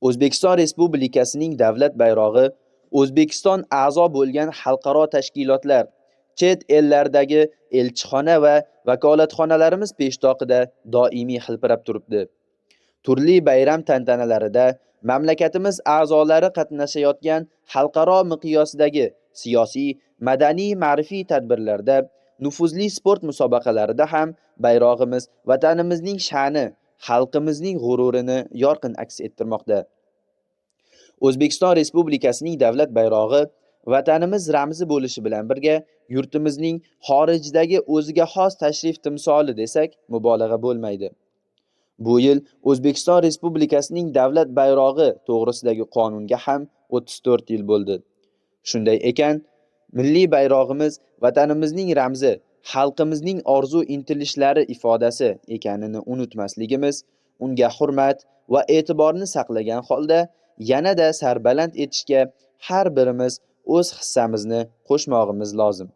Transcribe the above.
O'zbekiston Respublikasining davlat bayrog'i O'zbekiston a'zo bo'lgan xalqaro tashkilotlar, chet ellardagi elchixona va vakolatxonalarimiz peshtoqida doimiy hilpirab turibdi. Turli bayram tantanalarida mamlakatimiz a'zolari qatnashayotgan xalqaro miqyosdagi siyosiy, madaniy, ma'rifiy tadbirlarda, nufuzli sport musobaqalarida ham bayrog'imiz vatanimizning sha'ni, xalqimizning g'ururini yorqin aks ettirmoqda. O'zbekiston Respublikasining davlat bayrog'i vatanimiz ramzi bo'lishi bilan birga yurtimizning xorijdagi o'ziga xos tashrif timsoli desak mubolag'a bo'lmaydi. Bu yil O'zbekiston Respublikasining davlat bayrog'i to'g'risidagi qonunga ham 34 yil bo'ldi. Shunday ekan, milliy bayrog'imiz vatanimizning ramzi, xalqimizning orzu intilishlari ifodasi ekanini unutmasligimiz, unga hurmat va e'tiborni saqlagan holda yanada sarbaland etishga har birimiz o'z hissamizni qo'shmog'imiz lozim.